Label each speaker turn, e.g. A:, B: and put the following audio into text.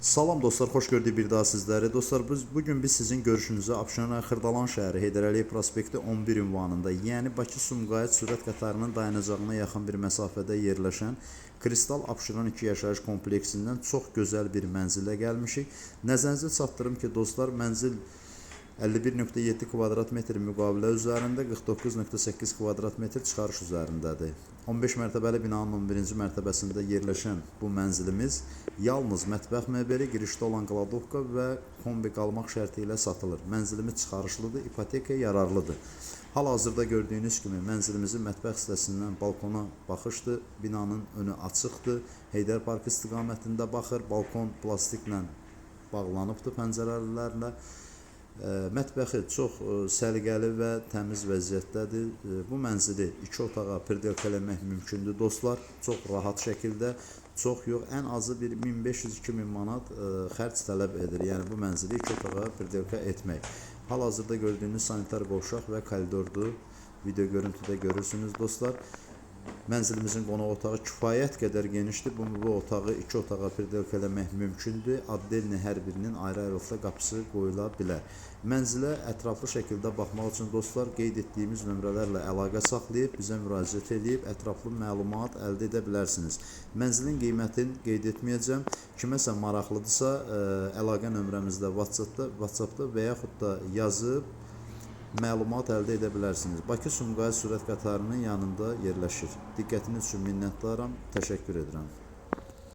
A: Salam dostlar, xoş gördük bir daha sizləri. Dostlar, biz bugün biz sizin görüşünüzə Abşeron Xırdalan şəhəri Heydər Əliyev prospekti 11 ünvanında, yəni Bakı-Sumqayıt sürət qatarının dayanacağına yaxın bir məsafədə yerləşən Kristal Abşeron 2 yaşayış kompleksindən çox gözəl bir mənzilə gəlmişik. Nəzərinizə çatdırım ki, dostlar, mənzil 51.7 kvadrat metr müqavilə üzərində, 49.8 kvadrat metr çıxarış üzərindədir. 15 mərtəbəli binanın 11-ci mərtəbəsində yerləşən bu mənzilimiz yalnız mətbəx mebeli, girişdə olan qladovka və kombi qalmaq şərti ilə satılır. Mənzilimiz çıxarışlıdır, ipotekaya yararlıdır. Hal-hazırda gördüyünüz kimi mənzilimizin mətbəx hissəsindən balkona baxışdır. Binanın önü açıqdır. Heydər Parkı istiqamətində baxır. Balkon plastiklə bağlanıbdır pəncərələrlə. Mətbəxi çox səliqəli və təmiz vəziyyətdədir. Bu mənzili iki otağa perdelka eləmək mümkündür dostlar. Çox rahat şəkildə, çox yox, ən azı bir 1500-2000 manat xərc tələb edir. Yəni bu mənzili iki otağa perdelka etmək. Hal-hazırda gördüyünüz sanitar qovşaq və koridordur. Video görüntüdə görürsünüz dostlar. Mənzilimizin qonaq otağı kifayət qədər genişdir. Bu otağı iki otağa perdelka eləmək mümkündür. Addelni hər birinin ayrı-ayrılıqda qapısı qoyula bilər. Mənzilə ətraflı şəkildə baxmaq üçün dostlar qeyd etdiyimiz nömrələrlə əlaqə saxlayıb bizə müraciət eləyib ətraflı məlumat əldə edə bilərsiniz. Mənzilin qiymətini qeyd etməyəcəm. Kiməsə maraqlıdırsa, əlaqə nömrəmizdə WhatsApp-da və yaxud da yazıb məlumat əldə edə bilərsiniz. Bakı-Sumqayıt sürət qatarının yanında yerləşir. Diqqətiniz üçün minnətdaram. Təşəkkür edirəm.